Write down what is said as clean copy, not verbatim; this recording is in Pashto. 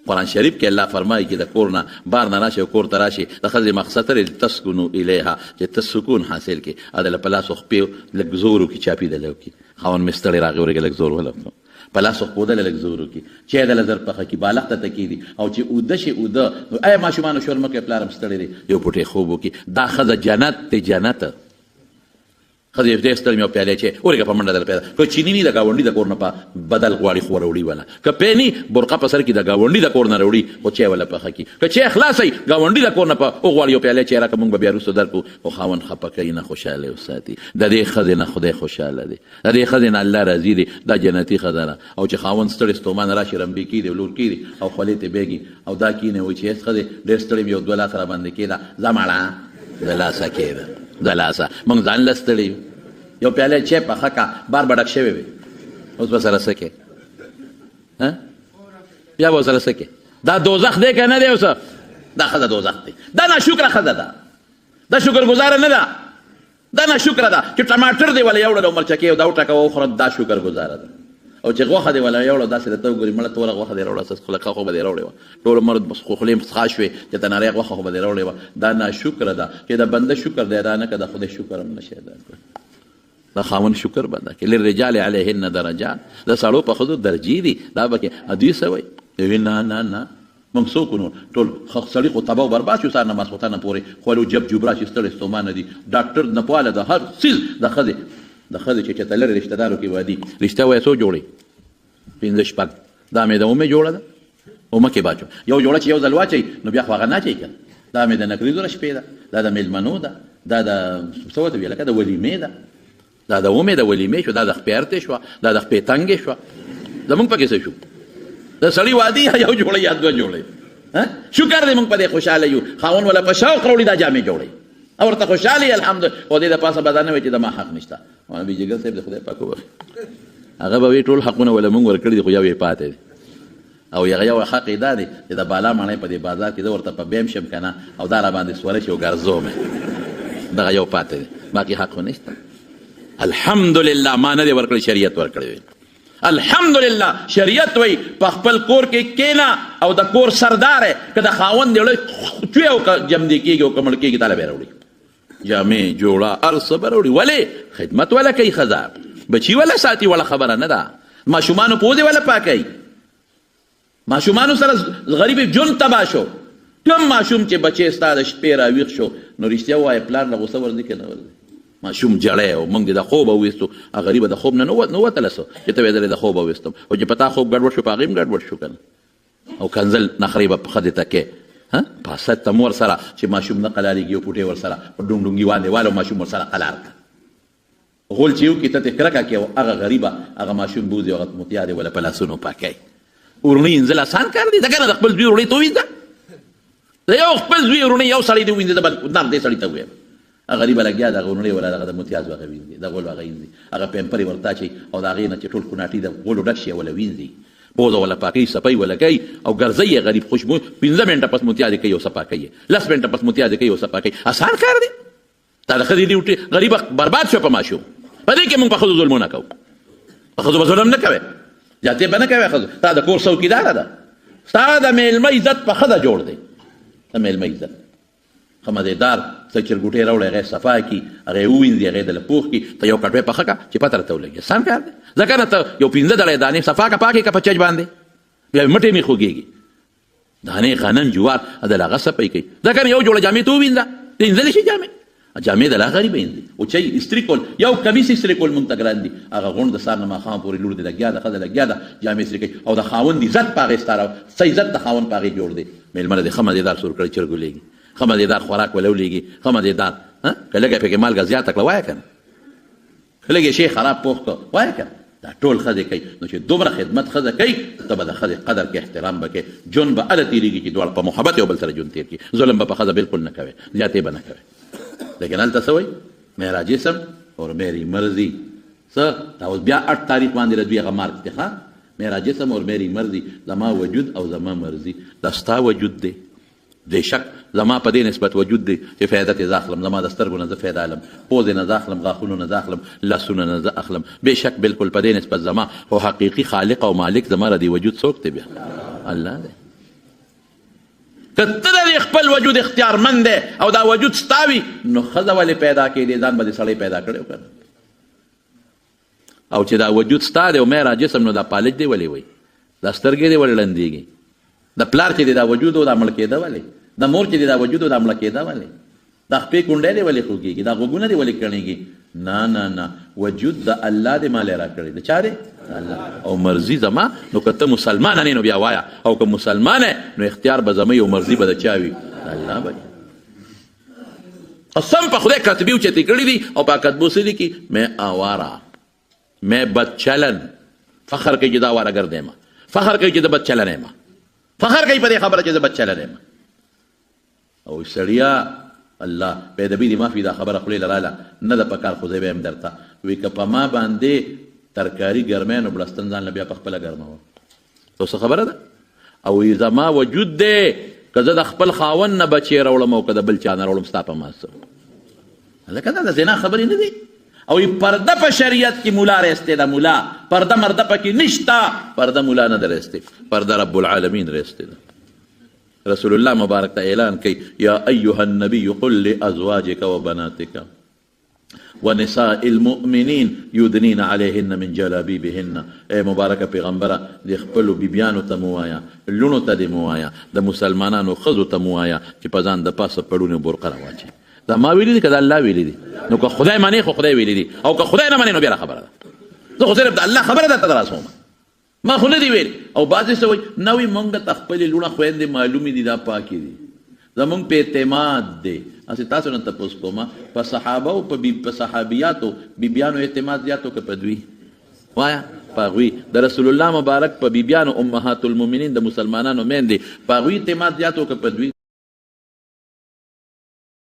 قرآن شریف کې الله فرمایي چې د کور نه بار نه راشي او کور ته راشي، د ښځې مقصد لري تسکنو الیها، چې ته سکون حاصل کړې. د په لاسو خپې لږ زور وکړي، چاپي دله وکړي، خاوند مې ستړی راغی ورېږه لږ زور وله وکړم، په لاسو خپو دله لږ زور وکړي، چای دله زر پخه کړي، بالښت ته کښېږدي، او چې اوده شي اوده نو ای ماشومانو شور مه کوئ، پلار هم ستړی دی، یو پوټی خوب وکړي. دا ښځه جنت دی، جنت. ښځې ډېر ستړی مې یو پیالی چای ورېږه په منډه دله پیدا که چیني نی د ګاونډي د کور نه په بدل غواړي خو وروړي وله، که پی نی برقه په سر کې د ګاونډي د کور نه راوړي خو چای وله پخه کړي، که چای خلاص وي ګاونډي د کور نه په وغواړي یو پیالی چای راکړه، مونږ به بیا وروسته درکړو. خو خاوند خفه کوي نه، خوشحاله وساتي. د دې ښځې نه خدای خوشحاله دی، د دې ښځې نه الله راضي دی، دا جنتي ښځه ده. او چې خاوند ستړی ستومانه راشي، رمبې کېږي او لور کېږي او خولې ته بېږي او دا کینې وایي چې هېڅ ښځې ډېر ستړی یم، یو دوه لاس راباندې کېده، ځه مړه د لاسه کېده، د لاسه موږ ځان له ستړي یو، یو پیاله چای پخه که بار به ډک شوی وي، اوس به سره څه کوې؟ بیا به سره څه کوې؟ دا دوزخ دی که نه دی؟ اوس دا ښځه دوزخ دی، دا ناشکره ښځه ده، دا شکرګزاره نه ده، دا ناشکره ده چې ټماټر دی وله یوړل او مرچکې او دا وټکوه وخوره، دا شکرګزاره ده. او چې غوښه دې وله یوړه داسې درته وګوري، مړه توره غوښه دې راوړه، څه خوله خو به دې راوړې وه، ټول عمر خولې مې څخا شوې چې ته نری غوښه خو به دې راوړې وه. دا ناشکره ده چې د بنده شکر دی ادا نه کړه، د خدای شکر هم نه شي ادا کړی. د خاوند شکر به ادا کړي. للرجال علیهن درجات، د سړو په ښځو درجې دي، دا به کې دوی څه وایي؟ وایي نه نه نه، موږ څوک نو ټول سړي خو تباه او برباد شو، سهار نه ماسخوتنه پورې خولو جب جبرا چې ستړی ستومانه دي، ډاکټر نه پواله د هر څیز د ښځې، د ښځې چې چېرته لرې رشته دارو کې وادي، رشته وایه څو جوړې؟ پنځه شپږ، دا مې د اومې جوړه ده، اومه کې باچو یو جوړه چې یو ځل واچوي نو بیا خو هغه نه اچوي که نه. دا مې د نکریزو د شپې ده، دا د مېلمنو ده، دا د څه ورته وایي لکه د ولیمې ده، دا د اومې د ولیمې شو، دا د خپې ارتې شوه، دا د خپې تنګې شوه. زمونږ پکې څه شو؟ د سړي وادي یو جوړه یا دوه جوړې. شکر دی مونږ په دې خوشحاله یو، خاوند وله په شوق راوړي دا جامې جوړوي او ورته خوشحاله یې الحمدلله. خو دې د پاسه به دا نه وي چې د ما حق نشته. مولوي جګر صاحب د خدای پاک وبخښي، هغه به وي ټول حقونه وله مونږ ورکړي دي، خو یو یې پاتې دی. او هغه یو حق یې دا دی چې د بالا ماڼۍ په دې بازار کې زه ورته په بیم شم که نه، او دا راباندې سوره شي او ګرځوم یې، دغه یو پاتې دی، باقي حق خو نشته. الحمدلله ما نه دی ورکړی، شریعت ورکړی دی. الحمدلله شریعت وایي په خپل کور کې کښېنه او د کور سردار یې، که د خاوند دی چوی او که جمدې کېږي او که مړ کېږي تاله به یې راوړي، جامې جوړه هر څه به راوړي. ولې؟ خدمت وله کوي ښځه، بچي وله ساتي، وړه خبره نه ده، ماشومانو پوزې وله پاکوي، ماشومانو سره غریب ژوند تباه شو. کوم ماشوم چې بچی ستا د شپې راویښ شو نو رښتیا ووایه پلار له غوسه ورځي که نه ورځي؟ ماشوم جړی او موږ دې د خوبه وویستو، هغه غریبه د خوب نه نه وتله څه چې ته وایې زه د خوبه وویستم، خو چې په تا خوب ګډوډ شو په هغې هم ګډوډ شو که نه. او کنځل نخرې به ښځې ته کوې، په ست ته مور سره چې ماشوم نه قلارېږي، یو پوټی ورسره په ډونګ ډونګي باندې واله او ماشوم ورسره قلار کړه، غول چې وکړي ته ترې کرکه کوې او هغه غریبه هغه ماشوم بوځي او هغه متیا دې وله په لاسونو پاکوي. ورڼې وینځل اسان کار دی، ځکه نه د خپل زوی ورڼې ته ووینځه، د یو خپل زوی ورڼې یو سړی دې ووینځي، زه به نام دې سړي ته ووایم. هغه غریبه لګیا ده، هغه ورڼې وله دغه د متیاز هغه وینځي، د غولو هغه وینځي، هغه پیمپرې ورته اچوي او د هغې نه چې ټول کوناټي د غولو ډک شي وله وینځي، پوزه وله پاکوي، سپۍ وله کوي او ګرځوي یې غریب خوشبو. 5 منټه پس متیازې کوي او صفا کوي یې، 10 منټه پس متیازې کوي او صفا کوي. اسان کار دی، دا د ښځې ډیوټي. غریبه برباد شوه په ماشوم. په دې کې موږ په ښځو ظلمونه کوو، په ښځو به ظلم نه کوې، زیاتې به نه کوې ښځو. تا د کور څوکیداره ده، ستا د مېلمه عزت په ښځه جوړ دی، د مېلمه عزت ښه مزېدار څه چرګوټی راوړی، هغه یې صفا کړي، هغه یې ووینځي، هغه یې دله پوخ کړي، ته یو کټوی پخه کړه چې پته راته ولګي. اسان کار دی، ځکه نه ته یو 5 دړی دانې صفا کړه، پاکې کړه په چج باندې، بیا مټې مې خوږېږي، دانې غنم جوار دله هغه صفایي کوي. ځکه نه یو جوړه جامې ته ووینځه، ته وینځلی شي جامې، جامې دله غریبه وینځي. او چای استري کول، یو کمیس استري کول مونږ ته ګران دي. هغه غونډ د سهار نه ماښام پورې لور دې لګیا ده، ښځه لګیا ده، جامې استري کوي، او د خاوند عزت په هغې ستا څه عزت د خاوند په هغې جوړ دی. مېلمه له دې ښه مزېدار سور کړی چرګ ولېږي، ښه مزېدار خوراک وله ولېږي، ښه مزېدار، که لږه پکې مالګه زیاته کړه وایه که نه، که لږ یې شی خراب پوخ کړه وایه که نه. دا ټول ښځې کوي. نو چې دومره خدمت ښځه کوي، ته به د ښځې قدر کې، احترام به کوې، ژوند به هله تېرېږي چې دواړه په محبت یو بل سره ژوند تېر کړي. ظلم به په ښځه بالکل نه کوې، زیاتې به نه کوې. لیکن هلته څه وایي؟ میرا جسم اور میری مرضی. څه دا اوس بیا 8 تاریخ باندې د دوی هغه مارک دی، ښه؟ میرا جسم اور میری مرضی، زما وجود او زما مرضی. دا ستا وجود دی، بېشک زما په دې نسبت وجود دی چې فایده ترې زه اخلم، زما د سترګو نه زه فایده اخلم، پوزې نه زه اخلم، غاښونو نه زه اخلم، لاسونه نه زه اخلم، بېشک بالکل په دې نسبت زما، خو حقیقي خالق او مالک زما د دې وجود څوک دی؟ بیا الله دی. که ته د دې خپل وجود اختیارمند دی او دا وجود ستا وي، نو ښځه ولې پیدا کېدې؟ ځان به دې سړی پیدا کړی که نه؟ او چې دا وجود ستا دی او میرا جسم، نو دا پالج دی ولې وایي؟ دا سترګې دې ولې ړندېږي؟ د پلار چې دی دا وجود او دا مړ کېده ولې؟ د مور چې دی دا وجود او دا مړه کېده ولې؟ دا خپې کونډې دې ولې خوږېږي؟ دا غوږونه دې ولې کڼېږي؟ نه نه نه، وجود د الله دې مال راکړی، د چا دی؟ الله. او مرضی زما. نو که ته مسلمان نه، نو بیا وایا، او که مسلمان نو اختیار به زما او مرضی به د چا وي؟ الله به. قسم په خدای، کتبي اوچتې کړي دي او په کتبو څه لیکي؟ مې آواره، مې بدچلن. فخر کوي چې دا آواره ګرځی ما، فخر کوي چې زه بدچلن یم، فخر کوي په دې خبره چې زه بدچلن یم. او سړیا، الله بې ادبي دې معافي، دا خبره خولې له راله نه ده پکار، خو زه وایم درته، وی که په ما باندې ترکاري ګرمه، نو بړستن ځان له بیا په خپله ګرموه. نو څه خبره ده؟ او زما وجود دی، که زه د خپل خاوند نه بچی راوړم او که د بل چا نه راوړم، ستا په ما څه؟ لکه دا د زنا خبرې نه دي. او پرده په شریعت کې مولا راستې ده، مولا پرده مرده پکې نشته، پرده مولا نه ده راستې، پرده رب العالمین راستې ده. رسول الله مبارک ته اعلان کوي، یا ایها النبی قل لازواجک وبناتک ونساء المؤمنین یدنین علیهن من جلابیبهن. ای مبارک پیغمبره، د خپلو بیبیانو ته مو وایه، لوڼو ته دې مو وایه، د مسلمانانو ښځو ته مو وایه چې په ځان د پاسه پړونی برقه راواچوي. دا ما ویلي دي که دا الله ویلي دي؟ نو که خدای منې خو خدای ویلي دي، او که خدای نه منې نو بیا خبره ده. زه خو صرف د الله خبره درته رسوم، ما خو نه دی ویلي. او بعضې څه وایي؟ نه وي مونږ ته خپلې لوڼه خویندې معلومې دي، دا پاکې دي، زمونږ په اعتماد دی. هسې تاسو نه تپوس کوم، په صحابه او په صحابیاتو بیبیانو اعتماد زیاتو که په دوی؟ وایه، په هغوی. د رسول الله مبارک په بیبیانو، امهات المؤمنین، د مسلمانانو میندې، په هغوی اعتماد زیاتو که په دوی؟